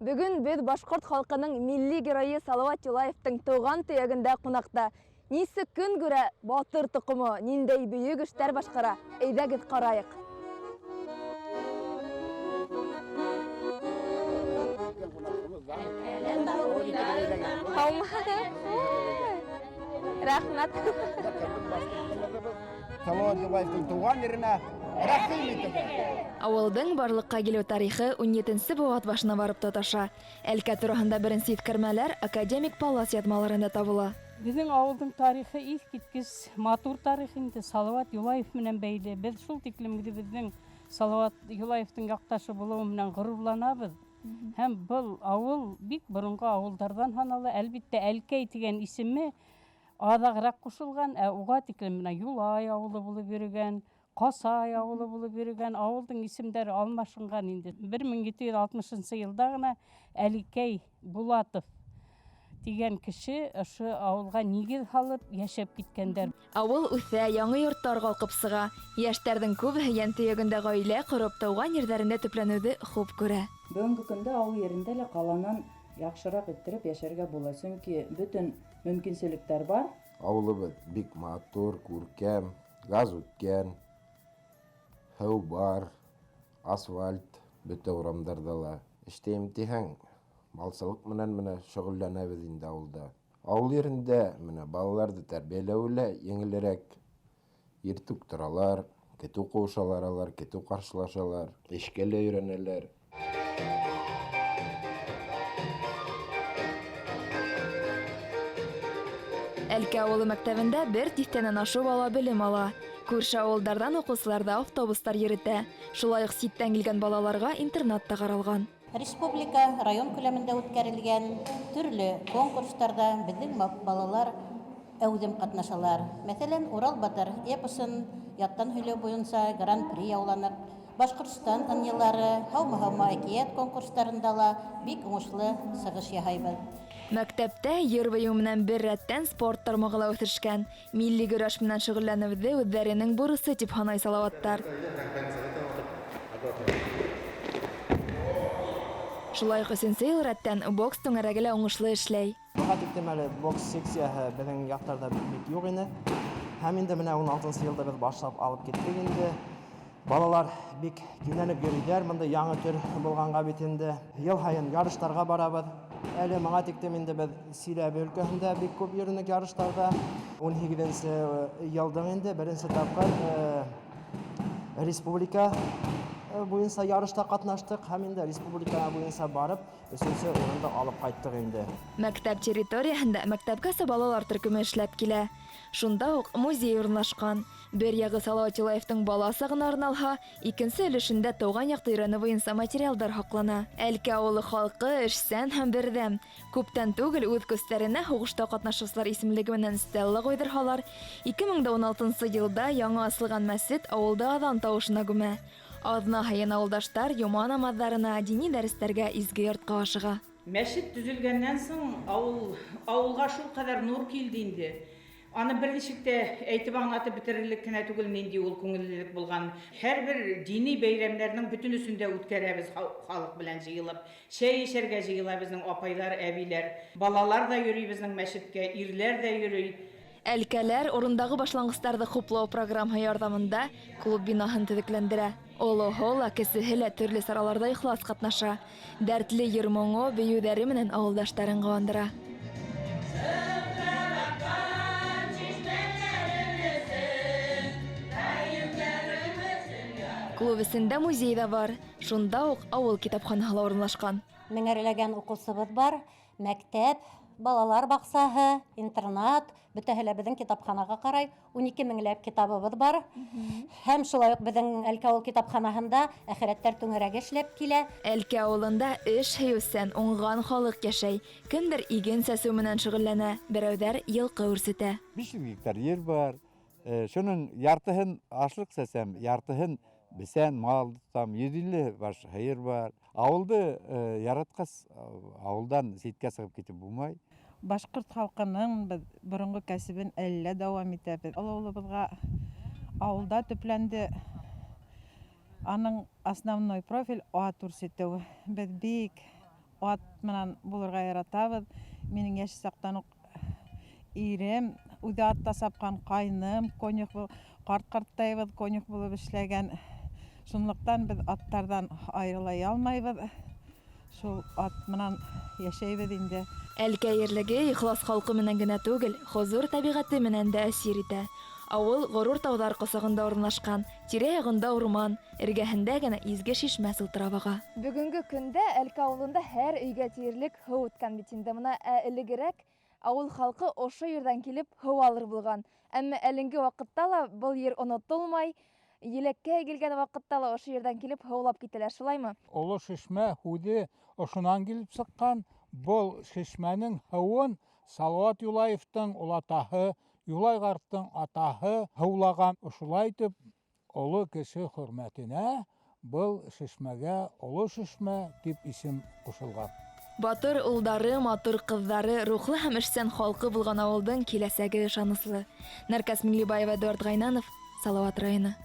Бөгөн беҙ башҡорт халҡының милли геройы Салауат Юлаевтың тыуған төйәгендә ҡунаҡта. Нисек көн күрә батыр тоҡомо, ниндәй бөйөк эштәр башҡара? Әйҙәгеҙ ҡарайыҡ. Рәхмәт. Салауат Юлаевтың тыуған еренә рәхим итегеҙ. Ауылдың барлыҡҡа килеү тарихы 17 быуат башына барып тоташа. Әлкә тураһында беренсе иҫкәрмәләр академик Паллас яҙмаларында табыла. Беҙҙең ауылдың тарихы иҫ киткес матур тарих инде Салауат Юлаев менән бәйле. Беҙ шул тиклем үҙебеҙҙең Салауат Юлаевтың яҡташы булыуы менән ғорурланабыҙ. Һәм был ауыл бик боронғо ауылдарҙан һанала. Әлбиттә, Әлкәй тигән исеме аҙағыраҡ ҡушылған, ә уға тиклем менә Юлай ауылы булып йөрөгән, Ҡасай ауылы булып йөрөгән. Ауылдың исемдәре алмашынған инде. 1760 йылда ғына Әлекәй Булатов тигән кеше ошо ауылға нигеҙ һалып йәшәп киткәндәр. Ауыл үҫә, яңы йорттар ҡалҡып сыға. Йәштәрҙең күбеһе йән төйәгендә ғаилә ҡороп, тыуған ерҙәрендә төпләнеүҙе хуп күрә. Бөгөнгө көндә ауыл ерендә лә ҡаланан яҡшыраҡ иттереп йәшәргә була, сөнки бөтөн мөмкинселектәр бар. Ауылыбыҙ бик матур, күркәм, газ үткән, һыу бар, асфальт бөтә урамдарҙа ла. Эштәйем тиһәң, малсылыҡ менән менә шөғөлләнәбеҙ инде ауылда. Ауыл ерендә менә балаларҙы тәрбиәләүе лә еңелерәк. Иртүк торалар, көтөү ҡыуышалар алар, көтөү ҡаршылашалар, эшкә лә өйрәнәләр. Әлкә ауылы мәктәбендә бер тиҫтәнән ашыу бала белем ала. Күрше ауылдарҙан уҡыусыларҙы автобустар йөрөтә. Шулай уҡ ситтән килгән балаларға интернат та ҡаралған. Республика, район күләмендә үткәрелгән төрлө конкурстарҙа беҙҙең балалар әүҙем ҡатнашалар. Мәҫәлән, Урал батыр эпосын яттан һөйләү буйынса гран-при яуланыҡ. Башҡортостан ынйылары, һаумы-һаумы әкиәт конкурстарында ла бик уңышлы сығыш яһайбыҙ. Мәктәптә йыр-бейеү менән бер рәттән спорт тармағы ла үҫешкән. Милли көрәш менән шөғөлләнеүҙе үҙҙәренең бурысы тип һанай салауаттар. Шулай уҡ өсөнсө йыл рәттән бокс түңәрәге лә уңышлы эшләй. Быға тиклем әле бокс секцияһы беҙҙең яҡтарҙа бик юҡ ине. Һәм инде менә 16-нсы йылда беҙ башлап алып киттек инде. Балалар бик кинәнеп йөрөйҙәр, бында яңы төр булғанға бит инде. Йыл һайын ярыштарға барабыҙ. Әле моңа тиклем инде беҙ Силәбе өлкәһендә бик күп йөрөнөк ярыштарҙа. 18-нсе йылдың инде беренсе тапҡыр республика буйынса ярышта ҡатнаштыҡ һәм инде республика буйынса барып өсөнсө урынды алып ҡайттыҡ инде. Мәктәп территорияһында мәктәпкәсә балалар төркөмө эшләп килә. Шунда уҡ музей урынлашҡан. Бер яғы Салауат Юлаевтың бала сағына арналһа, икенсе өлөшөндә тыуған яҡты өйрәнеү буйынса материалдар һаҡлана. Әлкә ауылы халҡы эшсән һәм берҙәм. Күптән түгел үҙ көстәренә һуғышта ҡатнашыусылар исемлеге менән стелла ҡуйҙырһалар, 2016 йылда яңы асылған мәсет ауылды аҙан тауышына күмә. Аҙна һайын ауылдаштар йома намаҙҙарына, дини дәрестәргә изге йортҡа ашыға. Мәсет төҙөлгәндән һуң ауылға шул ҡәҙәр нур килде инде. Аны бер нисек тә әйтеп аңлатып бөтөрөрлөк кенә түгел, нинди ул күңеллелек булған. Һәр бер дини бәйрәмдәрҙең бөтөнөсөн дә үткәрәбеҙ халыҡ белән йыйылып. Сәй эсергә йыйыла беҙҙең апайҙар, әбиләр. Балалар ҙа йөрөй беҙҙең мәсеткә, ирләр ҙә йөрөй. Әлкәләр урындағы башланғыстарҙы хуплау программаһы ярҙамында клуб бинаһын төҙөкләндерә. Олоһо ла, кесеһе лә төрлө сараларҙа ихлас ҡатнаша. Дәртле йыр-моңо, бейеүҙәре менән ауылдаштарын ҡыуандыра. Клуб эсендә музей ҙа бар. Шунда уҡ ауыл китапханаһы ла урынлашҡан. Меңәрләгән уҡыусыбыҙ бар. Мәктәп, балалар баҡсаһы, интернат, бөтәһе лә беҙҙең китапханаға ҡарай. 12 меңләп китабыбыҙ бар. Һәм шулай уҡ беҙҙең Әлкә ауыл китапханаһында әхирәттәр түңәрәге эшләп килә. Әлкә ауылында эш һөйөүсән, уңған халыҡ йәшәй. Кемдер иген сәсеү менән шөғөлләнә, берәүҙәр йылҡы үрсетә. 500 гектар ер бар. Шуның яртыһын ашлыҡ сәсәм, яртыһын бесән, мал тотам, 150 баш һыйыр бар. Ауылды яратҡас, ауылдан ситкә сығып китеп булмай. Башҡорт халҡының беҙ боронғо кәсебен әллә дауам итәбеҙ. Ауылыбыҙға ауылда төпләнде. Аның основной профиль ат үрсетеү. Беҙ бик Ат менән булырға яратабыҙ. Минең йәш саҡтан уҡ ирем үҙе атта сапҡан, ҡайным конюх был, ҡарт ҡарттайыбыҙ конюх булып эшләгән. Шунлыҡтан беҙ аттарҙан айырыла алмайбыҙ. Шул ат менән йәшәйбеҙ инде. Әлкә ерлеге ихлас халҡы менән генә түгел, хозур тәбиғәте менән дә әсир итә. Ауыл ғорур тауҙар ҡосағында урынлашҡан, тирә-яғында урман, эргәһендә генә изге шишмә сылтырап аға. Бөгөнгө көндә Әлкә ауылында һәр өйгә тиерлек һыу үткән бит инде. Бына ә элегерәк ауыл халҡы ошо ерҙән килеп һыу алыр булған. Әммә әлеңге ваҡытта ла был ер онотолмай, еләккә килгән ваҡытта ла ошо ерҙән килеп һыулап китәләр, шулаймы? Оло шишмә һүҙе ошонан килеп сыҡҡан. Был шишмәнең һыуын Салауат Юлаевтың олатаһы, Юлай ҡарттың атаһы һыулаған. Ошолай итеп, оло кеше хөрмәтенә был шишмәгә Оло шишмә тип исем ҡушылған. Батыр улдары, матур ҡыҙҙары, рухлы һәм эшсән халҡы булған ауылдың киләсәге ышаныслы. Нәркәс Миңлебаева, Эдуард Ғайнанов, Салауат районы.